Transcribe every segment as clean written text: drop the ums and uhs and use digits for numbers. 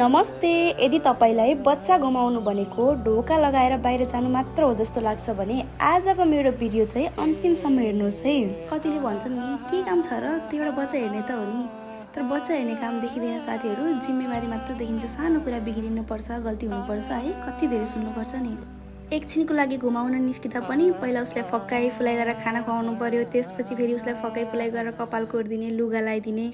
नमस्ते। यदि तपाईलाई बच्चा गुमाउनु भनेको ढोका लगाएर बाहिर जानु मात्र हो जस्तो लाग्छ भने आजको मेरो भिडियो चाहिँ अन्तिमसम्म हेर्नुहोस् है। कतिले भन्छन् नि के काम छ र, त्यो एउटा बच्चा हेर्ने त हो नि। तर बच्चा हेर्ने काम देखिँदैन साथीहरू, जिम्मेवारी मात्र देखिन्छ। सानो कुरा बिग्रिनुपर्छ, गल्ती हुनुपर्छ है, कति धेरै सुन्नुपर्छ नि। एकछिनको लागि घुमाउन निस्किँदा पनि पहिला उसलाई फक्काइ फुलाइ गरेर खाना खुवाउनु पर्यो, त्यसपछि फेरि उसलाई फक्काइ फुलाइ गरेर कपाल कोरिदिने, लुगा लगाइदिने,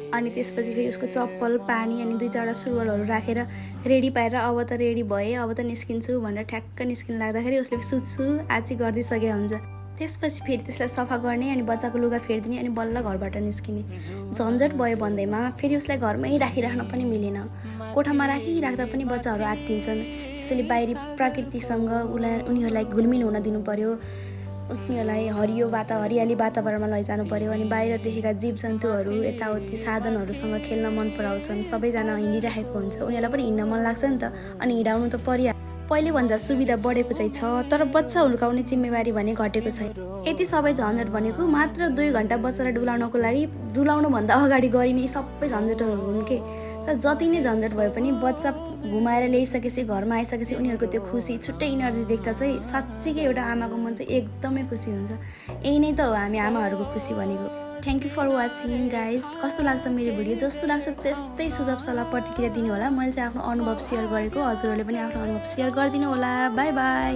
अनि त्यसपछि फेरि उसको चप्पल, पानी अनि 2-4वटा सुरुवालहरू राखेर रेडी पारेर अब त रेडी भए, अब त निस्किन्छु भनेर ठ्याक्क निस्किन लाग्दाखेरि उसले सुत्छु आची गरिदिइसकेको हुन्छ। त्यसपछि फेरि त्यसलाई सफा गर्ने अनि बच्चाको लुगा फेरिदिने अनि बल्ल घरबाट निस्किने। झन्झट भयो भन्दैमा फेरि उसलाई घरमै राखिराख्न पनि मिलेन। कोठामा राखिराख्दा पनि बच्चाहरू आत्तिन्छन्, त्यसैले बाहिरी प्रकृतिसँग उनीहरूलाई घुलमिल हुन दिनु पर्यो। उनीहरूलाई हरियाली वातावरणमा लैजानु पर्यो अनि बाहिर देखेका जीवजन्तुहरू, यताउति साधनहरूसँग खेल्न मन पराउँछन्। सबैजना हिँडिराखेको हुन्छ, उनीहरूलाई पनि हिँड्न मन लाग्छ नि त, अनि हिँडाउनु त परिहाल्यो। पहिलेभन्दा सुविधा बढेको चाहिँ छ, तर बच्चा हुर्काउने जिम्मेवारी भने घटेको छैन। यति सबै झन्झट भनेको मात्र 2 घन्टा बच्चालाई डुलाउनुभन्दा अगाडि गरिने सबै झन्झटहरू हुन् के। तर जति नै झन्झट भए पनि बच्चा घुमाएर ल्याइसकेपछि घरमा आइसकेपछि उनीहरूको त्यो खुसी, छुट्टै इनर्जी देख्दा चाहिँ साँच्चीकै एउटा आमाको मन चाहिँ एकदमै खुसी हुन्छ। यही नै त हो हामी आमाहरूको खुसी भनेको। Thank you for watching guys. कस्तो लाग्छ मेरो भिडियो? जस्तो लाग्छ त्यस्तै सुझाव सल्लाह प्रतिक्रिया दिनु होला। मैले चाहिँ आफ्नो अनुभव सेयर गरेको, हजुरहरूले पनि आफ्नो अनुभव सेयर गरिदिनु होला। By by.